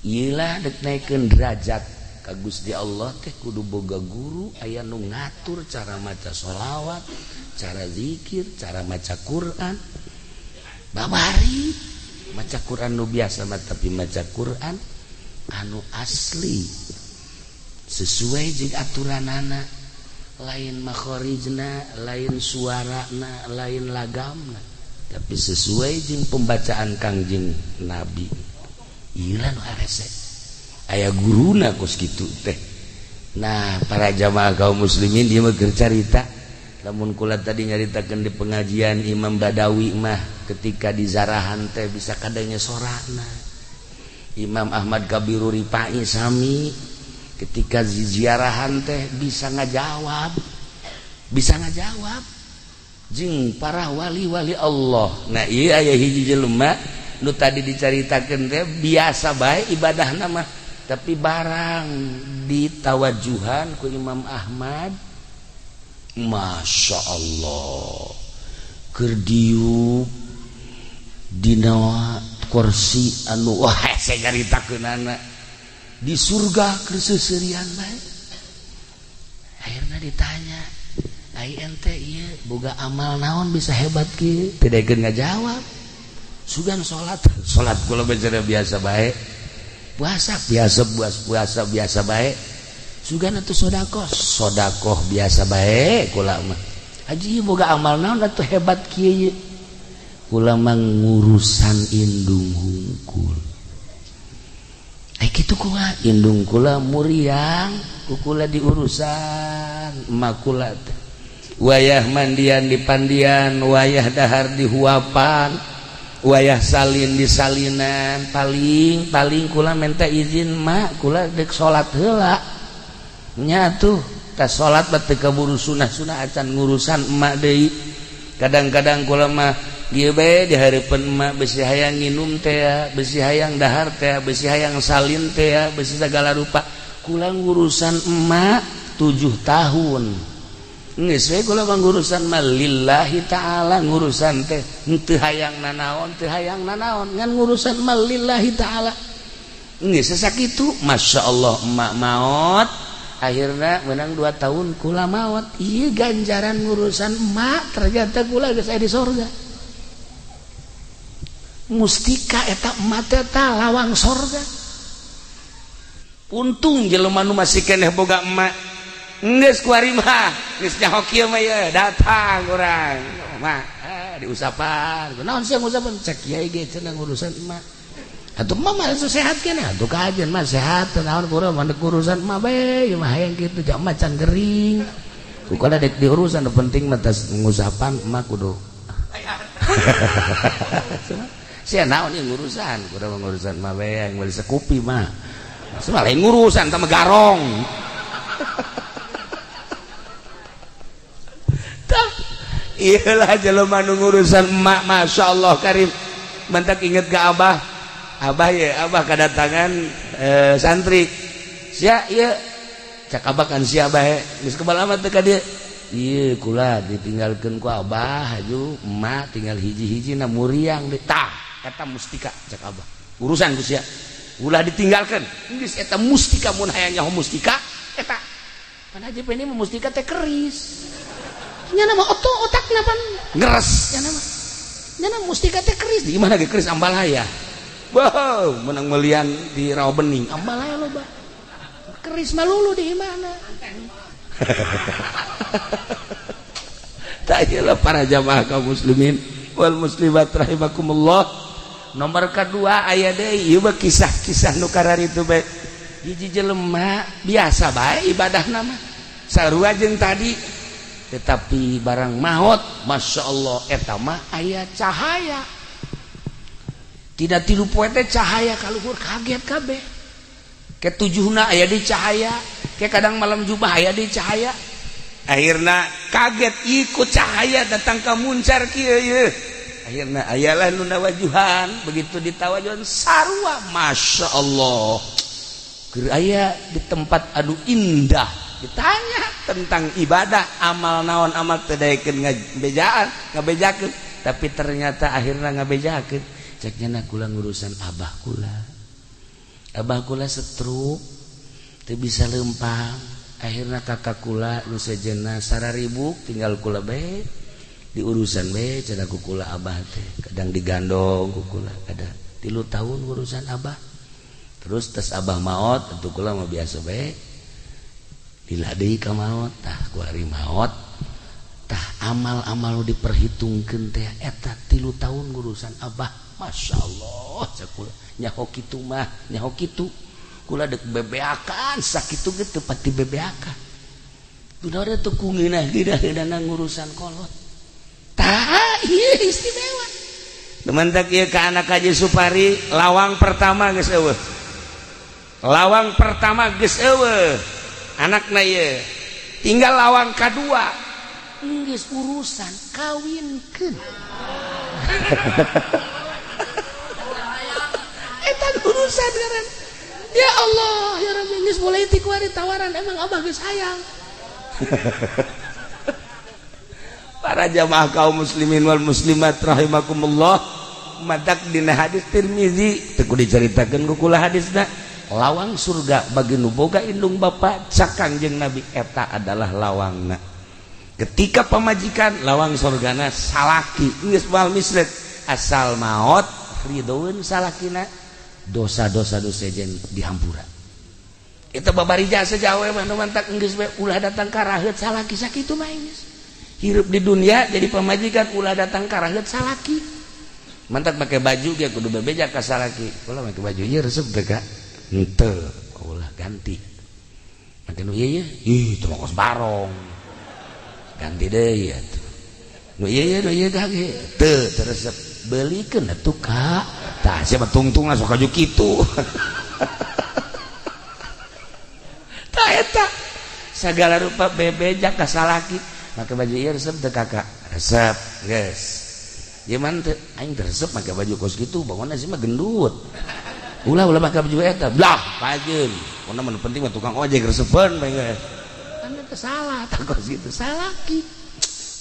ieu lah dek naikeun derajat ka Gusti Allah teh kudu boga guru aya nu ngatur cara maca sholawat cara zikir cara maca Quran babari maca Quran nu biasa mah tapi maca Quran anu asli sesuai jeung aturanana lain makhorijna lain suarana lain lagamna tapi sesuai jeung pembacaan Kangjeng Nabi ieu lah nu harese aya guruna kos kitu teh. Nah para jamaah kaum muslimin dia mah keur carita lamun kula tadi nyaritakeun di pengajian Imam Badawi mah ketika di zarahan teh bisa kadangnya sorana Imam Ahmad Kabiru Ripai sami ketika ziarahan teh bisa ngajawab jeung para wali-wali Allah. Nah ieu aya hiji jelema nu tadi dicaritakeun teh biasa bae ibadahna mah tapi barang ditawajuhan ku Imam Ahmad Masya Allah keur diuk dina kursi anu wah hese nyaritakeunana di surga keur seuseurian bae. Akhirna ditanya ai ente ieu boga amal naon bisa hebat kieu teu daekeun ngajawab sugan salat salat kula bicara biasa bae puasa biasa puasa biasa bae sugan atuh sedekah sedekah biasa bae kula mah haji boga amal naon atuh hebat kieu kula mah ngurusan indung hungkul. Ai kitu kumaha indung kula muriang ku kula diurusan emak kula teh. Wayah mandian di pandian, wayah dahar di huapan, wayah salin di salinan, paling paling kula minta izin mak kula dek salat heula. Nya tuh ka salat mah teu kaburu sunah-sunah acan ngurusan emak deui. Kadang-kadang kula mah ieu bae di hareupeun emak besi hayang nginum teh, besi hayang dahar teh, besi hayang salin teh, besi segala rupa. Kula ngurusan emak 7 tahun. Geus we kula mah ngurusan mah lillahi ta'ala, ngurusan teh henteu hayang nanaon, teu hayang nanaon, ngan ngurusan mah lillahi ta'ala. Geus sakitu, masyaallah emak maot, akhirna menang 2 tahun kula maot. Ieu ganjaran ngurusan emak ternyata kula geus aya di sorga. Mustika eta emak teh lawang sorga. Untung jelema nu masih keneh boga emak. Geus kuari mah, geus nyaho kieu mah ye, datang urang. Mak, diusapan. Naon sih ngusapan? Cek kiai ge cenah ngurusan emak. Atuh emak mah sehat keneh, atuh kajen mah sehat, naon kurang mah urusan emak bae, ieu mah hayang kitu, jak emak can gering. Ku kada dek diurusan, nu penting mah tas ngusapan emak kudu. Sia naon ieu ngurusan, kudu ngurusan emak bae, yang meuli sekupi mah. Semua lain ngurusan tah garong. Iyalah jelema nu ngurusan emak, masya Allah karim. Mentak inget ke abah, abah ya abah kedatangan santri. Sia iya, cak abah kan sia abah geus kebal amat teh ka dieu. Ieu kula ditinggalkeun ku abah haju emak tinggal hiji-hiji na muriang deui. Tah eta mustika cak abah. Urusan ku sia. Ulah ditinggalkeun. Geus eta mustika mun hayang nyaho mustika eta. Pan haji ini mustika teh keris. Nya nama oto otakna pan ngeres nya nama. Nya nama mustika teh keris. Di mana ge keris ambalaya? Wow, menang melian di Rawa Bening. Ambalaya loba. Keris malulu di mana? Tak iyalah para jamaah kaum muslimin wal muslimat rahimakumullah. Nomor kedua aya deui ieu mah kisah-kisah nu kararitu bae. Hiji jelema biasa bae ibadahna mah. Sarua jeung tadi. Tetapi barang maot, masya Allah, eta mah aya cahaya. Tidak tilu poe teh cahaya kaluhur kaget kabeh. Ketujuhna aya di cahaya, ke kadang malam jubah aya di cahaya. Akhirna kaget ikut cahaya datang ka muncar kieu ieu. Akhirna ayalah nu nawajuhan, begitu ditawajuhan sarua, masya Allah. Keur aya di tempat anu indah. Ditanya tentang ibadah, amal naon amal teu daekeun ngabejaan, ngabejakeun, tapi ternyata akhirna ngabejakeun. Cek nya kula ngurusan abah kula. Abah kula stroke, teu bisa leumpang. Akhirna kakak kula nu sejenna sararibuk tinggal kula bae diurusan bae cenah ku kula abah teh. Kadang digandong ku kula, kada 3 tahun urusan abah. Terus tes abah maot, atuh kula mah biasa bae. Lila deui ka maot, tah ku ari maot, tah amal-amal nu diperhitungkeun teh eta 3 tahun ngurusan abah. Masya Allah, cek kula nyaho kitu mah, nyaho kitu. Kula deuk bebeakan sakitu ge teu pati bebeakan. Duda teu ku ngeunah-ngeunah ngurusan kolot. Tah ieu istimewa. Teman tak ieu ka anak Haji Supari, lawang pertama geus eueuh. Lawang pertama geus eueuh. Anakna ieu tinggal lawang kadua geus urusan kawinkeun. Eta urusan ngaran. Ya Allah, ya Rabbi, geus mulai ti kuari tawaran emang abah geus hayang. Para jamaah kaum muslimin wal muslimat rahimakumullah, madak dina hadis Tirmizi teu kudu dicaritakeun ku kula hadisna. Lawang surga bagi nu boga indung bapa cak Kangjeng Nabi eta adalah lawangna. Ketika pamajikan lawang surgana salaki geus moal mislet asal maot ridhoeun salakina dosa-dosa nu sejen dihampura. Eta babari jasa jawe mah nu mantak geus we ulah datang ka raheut salaki sakitu mah geus. Hirup di dunia jadi pamajikan ulah datang ka raheut salaki. Mantak make baju ge kudu bebeja ka salaki. Ulah make baju ieu resep teh ka. Henteu, ulah ganti. Make nu ieu ye, ih teu kos barong. Ganti deui atuh. Nu ieu ye, nu ieu kage. Teu teu resep. Belikeun atuh Kak. Tah sia mah tungtungna sok kaju kitu. Tah eta sagala rupa bebeja ka salaki. Make baju ieu resep teu Kakak? Resep, geus. Ieu mah teu aing teu resep make baju kos kitu, bangunna sih mah gendut. Ulah ulah make baju eta. Blah, pajeun. Pokona mah nu penting mah tukang ojek resepeun bae geus. Kan eta salah tah kos kitu, salaki.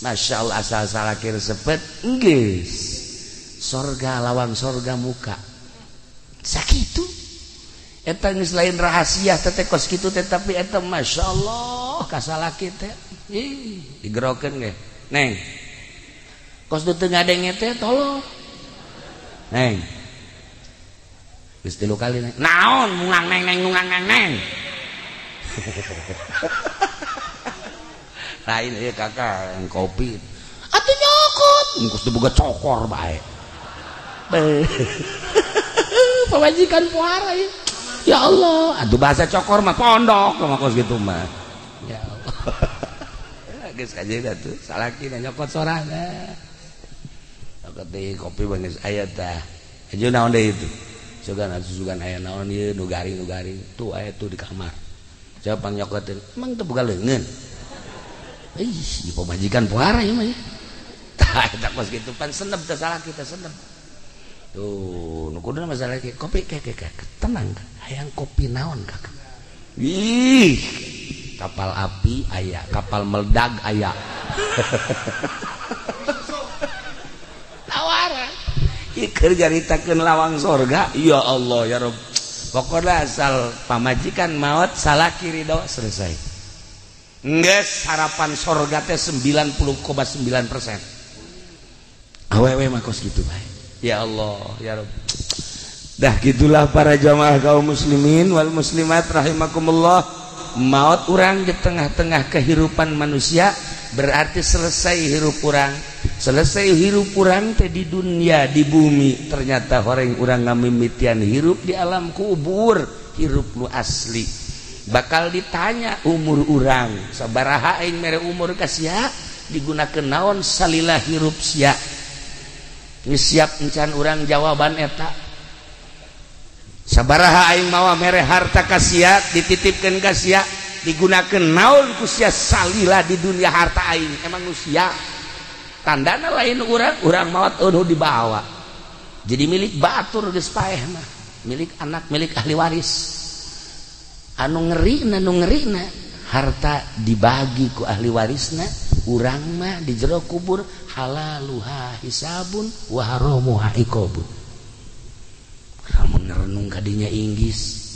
Masya Allah asal salaki resepet geus. Sorga lawan sorga muka. Sakitu. Eta geus lain rahasia teh kos kitu teh tapi eta Masya Allah ka salaki teh. Ih, digerokeun ge. Neng. Kos du teu ngadenge teh tolong. Neng. Geus 3 kali neng. Naon mungang neng neng mungang neng neng. Lain ieu kakak yang kopi. Atuh nyokot, geus diboga cokor bae. Pamajikan puara ya. Ya Allah, atuh bahasa cokor mah pondok mah kos kitu mah. Ya Allah. Geus kajeun atuh salakina nyokot sorangan. Nyokot deui kopi mah geus aya tah. Hayu naon deui itu? Sugan atuh sugan aya naon ieu nu garing-garing tuh aya tuh di kamar. Siapa pang nyokoteun? Emang teu boga leungeun. Ih, pamajikan puara ieu mah ya. Tah eta kos kitu pan senep teh salaki teh senep. Tuh, nu kuduna masalah ki kopi ke tenang hayang kopi naon Kakak. Ih, kapal api aya, kapal meledag aya. Tawaran. Ieu keur nyaritakeun lawang sorga, ya Allah ya Rabb. Pokona asal pamajikan maot salaki ridho selesai. Geus harapan sorga teh 90,9%. Awewe mah kos kitu bae. Ya Allah, ya Rabb. Dah gitulah para jamaah kaum muslimin wal muslimat rahimakumullah. Maut urang di tengah-tengah kehidupan manusia berarti selesai hirup urang. Selesai hirup urang teh di dunia, di bumi. Ternyata horeng urang ngamimitian hirup di alam kubur, hirup nu asli. Bakal ditanya umur urang, sabaraha aing mere umur ka sia, digunakeun naon salila hirup sia. Geus siap encan urang jawaban eta. Sabaraha aing mawa mere harta ka sia, dititipkeun ka sia, digunakeun naon ku sia salila di dunia harta aing. Emang nu sia tandana lain urang, urang maot eueuh dibawa. Jadi milik batur geus paeh mah, milik anak, milik ahli waris. Anu ngerina, nu ngerina harta dibagi ku ahli warisna, urang mah di jero kubur halaluha hisabun wa haramuha iqabun. Lamun ngerenung kadinya inggis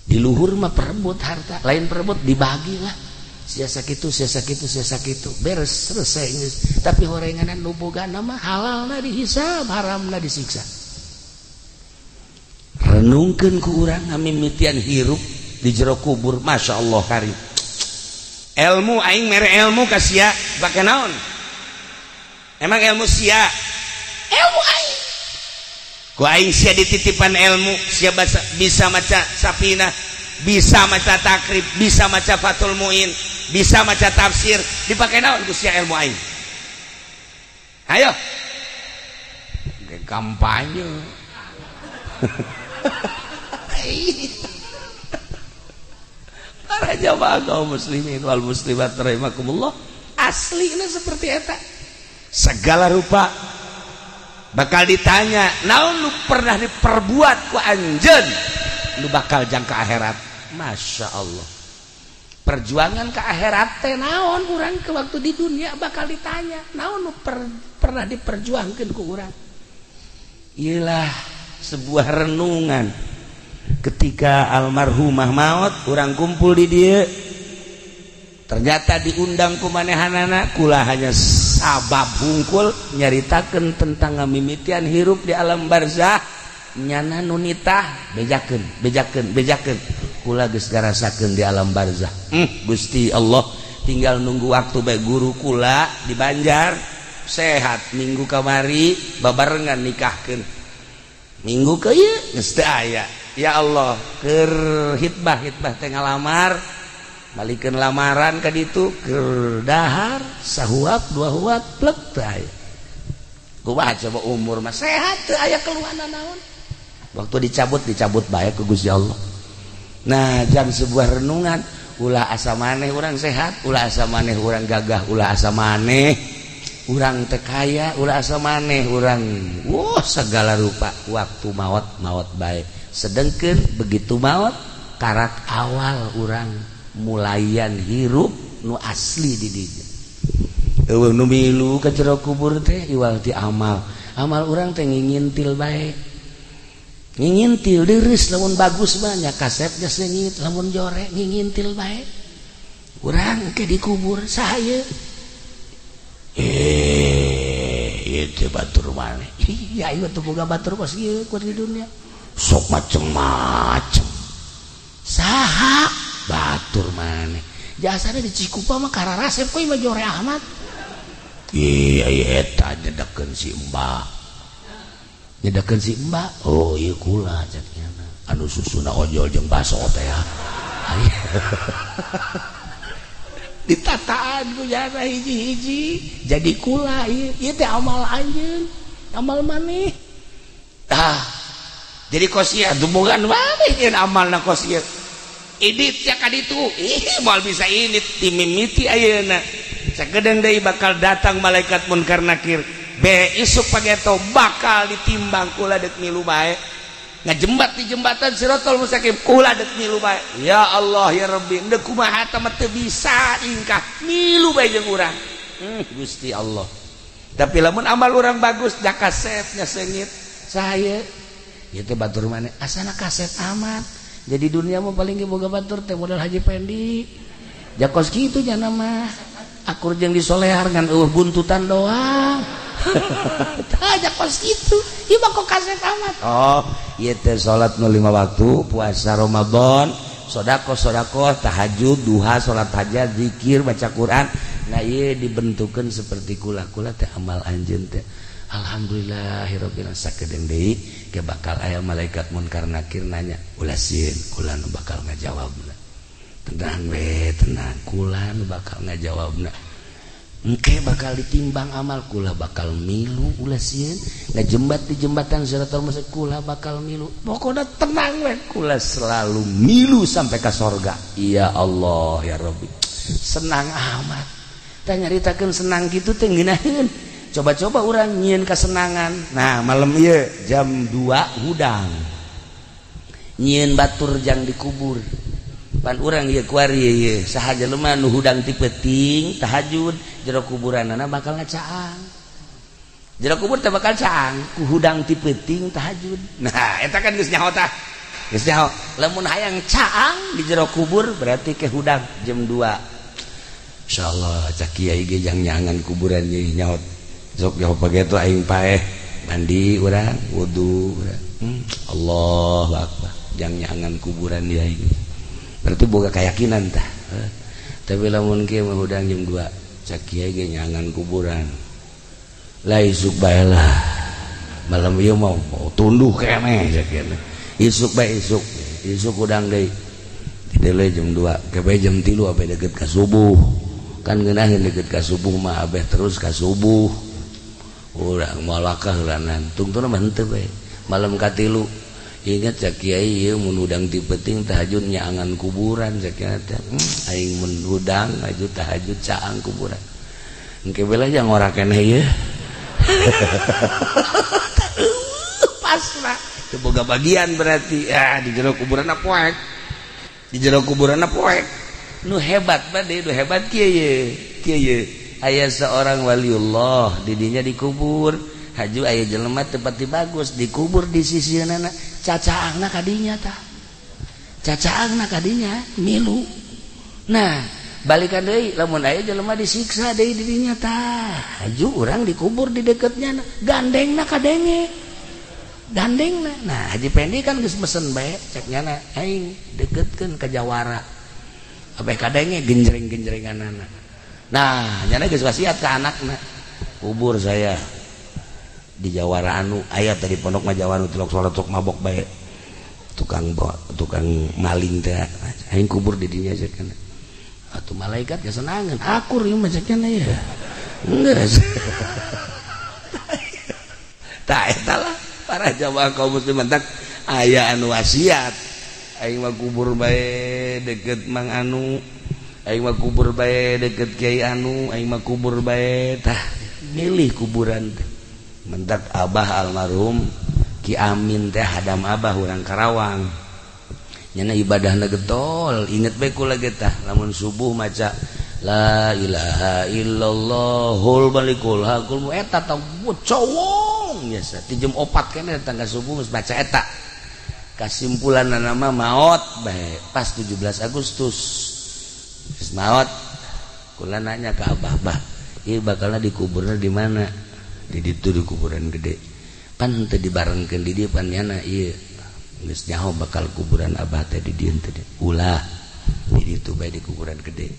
di luhur mah perebut harta, lain perebut dibagilah. Sia sakitu, sia sakitu, sia sakitu, beres selesai geus. Tapi horenganan nu bogana mah halalna dihisab, haramna disiksa. Renungkeun ku urang ngamimitian hirup di jero kubur, Masya Allah karim. Ilmu aing mere ilmu ka sia, bake naon? Emang ilmu sia? Ilmu aing. Ku aing sia dititipan ilmu, sia bisa maca Safinah, bisa maca Takrib, bisa maca Fathul Muin, bisa maca tafsir, dipake naon ku sia ilmu aing? Ayo. Kampanye. Para jamaah kaum muslimin wal muslimat rahimakumullah, aslinya seperti eta. Segala rupa bakal ditanya, naon lu pernah diperbuat ku anjeun, lu bakal jangka akhirat. Masya Allah. Perjuangan ke akhirat teh naon urang ke waktu di dunia bakal ditanya, naon lu pernah diperjuangkeun ku urang. Iyalah sebuah renungan. Ketika almarhumah maut, urang kumpul di dieu, ternyata diundang ku manehanana, kula hanya sabab hungkul nyaritakeun tentang ngamimitian hirup di alam barzah, nyana nu nitah bejakeun, bejakeun, bejakeun. Kula geus ngarasakeun di alam barzah. Gusti Allah, tinggal nunggu waktu bae guru kula di Banjar sehat minggu kamari babarengan nikahkeun. Minggu ke ieu geus teu aya. Ya Allah, keur hitbah hitbah teh ngalamar, balikeun lamaran ka ditu keur dahar sahuap dua huap plek teh aya. Kumaha coba umur mah sehat teu aya keluhan naon. Waktu dicabut dicabut bae ku Gusti Allah. Nah, jam sebuah renungan, ulah asa maneh urang sehat, ulah asa maneh urang gagah, ulah asa maneh urang teu kaya, ulah asa maneh urang wah segala rupa. Waktu maot maot bae. Sedengkeun begitu maot karak awal urang mulayan hirup nu asli di dinya. Eueuh nu milu ka jero kubur teh iwal ti amal. Amal urang teh ngingintil bae. Ngingintil deureuh lamun bagus mah nya kasepnya seungit, lamun jore ngingintil bae. Urang ke dikubur saha ieu? Ieu teh batur maneh. Iya ieu teh boga batur kos ieu ku di dunia. Sok macem-macem. Saha batur maneh. Jasana di Cikupa mah kararasep ku ieu mah jore amat. Iya ieu eta nyedekeun si Mbah. Nyedekeun si Mbah. Oh ieu kula cek nyana. Anu susuna ojol jeung baso teh ya. Ditataan ku jana hiji-hiji jadi kula ieu. Ieu teh amal anjeun, amal maneh. Tah. Jadi kos ieu dumungan maneh nyeun amalna kos ieu. Idit ya ka ditu. Ih moal bisa indit dimimiti ayeuna. Sagedeung deui bakal datang malaikat munkar nakir. Be isuk pageto bakal ditimbang kula deuk milu bae. Ngajembat di jembatan Siratal Mustaqim kula deuk milu bae. Ya Allah ya Rabbi, deuk kumaha teh mah teu bisa ingkah milu bae jeung urang. Gusti Allah. Tapi lamun amal urang bagus da kasepnya seungit. Saha ieu teh batur maneh asana kasep amat. Jadi dunia mah paling ge boga batur teh modal Haji Pendi. Jakos kitu nya mah. Akur jeung disolehar ngan eueuh buntutan doang. Tah jakos kitu. Ieu mah kok kasep amat. Oh, ieu teh salat nu 5 waktu, puasa Ramadan, sedekah-sedekah, tahajud, duha, salat hajat, zikir, baca Quran. Nah, ieu dibentukeun seperti kula-kula teh amal anjeun teh. Alhamdulillahirabbil alamin. Sakedeung deui ge bakal aya malaikat munkar nakir nanya, ulah sieun, kula nu bakal ngajawabna. Tenang we, tenang, kula nu bakal ngajawabna. Engke bakal ditimbang amal kula bakal milu, ulah sieun, ngajembat di jembatan Siratal Mustaqim kula bakal milu. Pokona tenang we, kula selalu milu sampai ka sorga. Ya Allah ya Rabbi. Senang amat. Tah nyaritakeun senang kitu teh ngeunaheun. Coba-coba urang nyieun kasenangan. Nah, malam ieu jam 2 hudang. Nyieun batur jang dikubur. Pan urang ieu kuari ieu saha jelema nu hudang ti peuting tahajud jero kuburanana bakal ngacaang. Jero kubur teh bakal caang ku hudang ti peuting tahajud. Nah, eta kan geus nyaho tah. Geus nyaho. Lamun hayang caang di jero kubur berarti ke hudang jam 2. Insyaallah cak kiai ge jang nyangan kuburan ieu nyaho. Sok nyaho pageto aing paeh mandi urang wudu urang. Allahu akbar jang nyangan kuburan dia ini. Berarti boga keyakinan tah. Tapi lamun kieu mah hudang jam 2 cak kiai ge nyangan kuburan. Lah isuk bae lah. Malam ieu mah tunduh keneh cak kieu. Isuk bae isuk. Isuk hudang deui. Dideuleu jam 2, ke bae jam 3 abeh deukeut ka subuh. Kan ngeunaheun deukeut ka subuh mah abeh terus ka subuh. Urang malakah heulanan tungtuna mah henteu bae. Malam katilu ingat cak kiai ieu mun hudang ti peuting tahajud nyaangan kuburan cak kiai teh. Aing mun hudang aju tahajud caang kuburan. Engke bela jang ora keneh ieu. Pasrah. Teu boga bagian berarti. Ah di jero kuburanna poek. Di jero kuburanna poek. Nu hebat bade nu hebat kieu ye. Kieu ye. Aya seorang waliullah didinya dikubur. Haju aya jelema teu pati bagus dikubur di sisieunana cacaangna kadinya tah. Cacaangna kadinya milu. Nah, balikan deui lamun aya jelema disiksa deui didinya tah. Haju urang dikubur di deketnya gandengna kadenge. Gandengna. Nah, Haji Pendi kan geus mesen bae cek nyana aing deketkeun ka jawara. Abeh kadenge genjreng-genjrenganana. Nah, nyana geus wasiat ka anakna. Kubur saya di jawara anu aya tadi pondok mah jawara tilok salat sok mabok bae. Tukang tukang maling teh aing kubur di dinya cenah. Atuh malaikat kesenangan akur ieu mah cenah ya. Geus. Tah eta lah para jamaah kaum muslimin tak aya anu wasiat. Aing mah kubur bae deket Mang Anu, aing mah kubur bae deket Kiai Anu, aing mah kubur bae tah milih kuburan teh. Mentak abah almarhum Ki Amin teh hadam abah urang Karawang. Nyana ibadahna getol, inget bae kula ge tah lamun subuh maca la ilaha illallahul malikul hakul eta tah cowong biasa ti jam 4 keneh datang ka subuh geus baca eta. Kasimpulan nama maot bae pas 17 Agustus. Geus maot kula nanya ka abah, "Bah, ieu bakalna dikuburna di mana?" Di ditu di kuburan gede. Pan teu dibarengkeun di dieu pan nyana ieu geus nyaho bakal kuburan abah teh di dieu teh. Ulah di ditu bae di kuburan gede.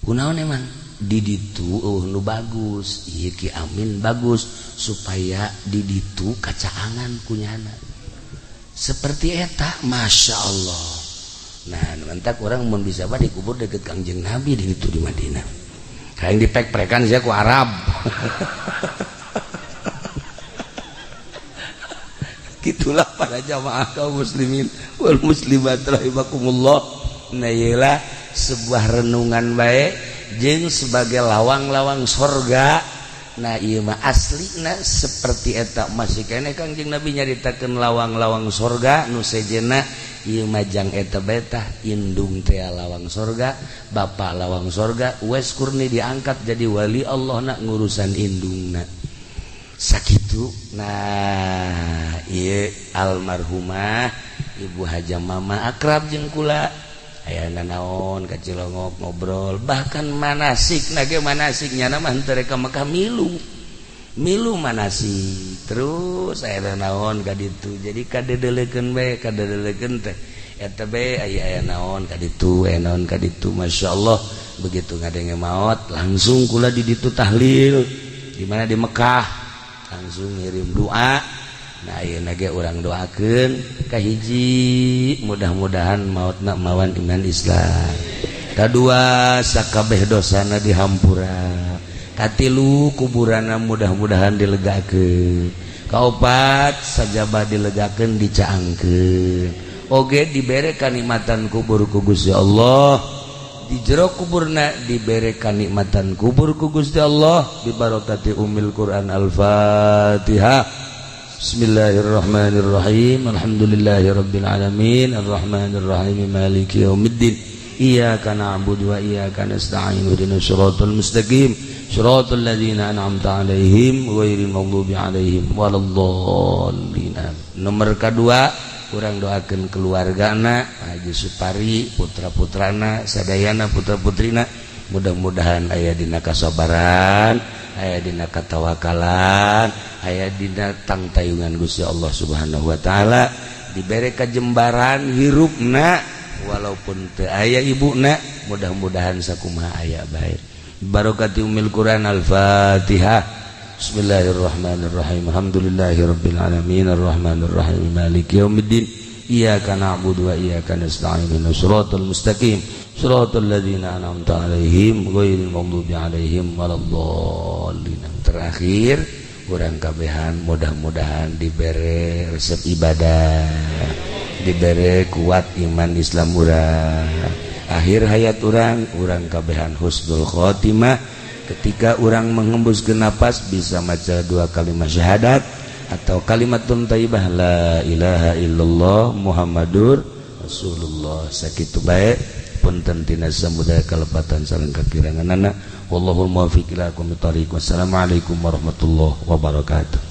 Kunaon emang? Di ditu eueuh nu bagus, ieu Ki Amin bagus supaya di ditu kacaangan ku nyana. Seperti eta, Masya Allah. Nah, mantak orang mun bisa mah dikubur deket Kangjeng Nabi di ditu di Madinah. Kayak dipek-prekan sia ku Arab. Gitulah para jamaah kaum muslimin wal muslimat rahimakumullah. Nah, iyalah sebuah renungan baik jeung sebagai lawang-lawang sorga. Nah ieu mah aslina seperti eta masih keneh Kangjeng Nabi nyaritakeun lawang-lawang sorga nu sejenna ieu mah jang eta bae tah indung teh lawang sorga, bapak lawang sorga, Uwais Qurni diangkat jadi wali Allah na ngurusan indungna. Sakitu. Nah ieu almarhumah Ibu Haja Mama akrab jeung kula. Aya nanaon ka Cilongok ngobrol bahkan manasik nage manasik nyana mah henteu rek ka Mekah milu milu manasik terus aya nanaon ka ditu jadi kadedelekeun bae kadedelekeun teh eta bae aya naon ka ditu aya naon ka ditu masyaallah begitu ngadenge maot langsung kula di ditu tahlil di mana di Mekah langsung ngirim doa. Nah ayeuna ge urang doakeun kahiji mudah-mudahan mautna mawan iman Islam, kadua sakabeh dosana dihampura, katilu kuburanna mudah-mudahan dilegakeun, kaopat sajabah dilegakeun dicaangkeun, oge dibere kanikmatan kubur ku Gusti Allah, di jero kuburna dibere kanikmatan kubur ku Gusti Allah bibarakati Ummil Quran. Al-Fatihah. Bismillahirrahmanirrahim. Alhamdulillahirabbil alamin arrahmanirrahim maliki yaumiddin. Iyyaka na'budu wa iyyaka nasta'in ihdinas siratal mustaqim siratal ladzina an'amta 'alaihim ghairil maghdubi 'alaihim waladdallin. Nomor kedua urang doakeun keluargana Haji Supari, putra-putrana, sadayana putra-putrina mudah-mudahan aya dina kasabaran, aya dina katawakalan, aya dina tangtayungan Gusti Allah Subhanahu wa taala, dibere kajembaran hirupna walaupun teu aya ibuna mudah-mudahan sakumaha aya bae. Barakati Ummil Quran. Al-Fatihah. Bismillahirrahmanirrahim. Alhamdulillahirabbil alamin arrahmanirrahim maliki yaumiddin. Iyyaka na'budu wa iyyaka nasta'in ihdinas siratal mustaqim siratal ladzina an'amta 'alaihim ghairil maghdubi 'alaihim waladdallin. Terakhir urang kabehan mudah-mudahan dibere resep ibadah, dibere kuat iman Islam urang, akhir hayat urang urang kabehan husnul khotimah. Ketika urang menghembuskeun napas bisa maca dua kalimat syahadat atau kalimatun thayyibah la ilaha illallah Muhammadur Rasulullah. Sakitu bae punten tina samudaya kalepatan sareng kakiranganana. Wallahul muwaffiq ila aqwamit thariq. Wassalamualaikum warahmatullahi wabarakatuh.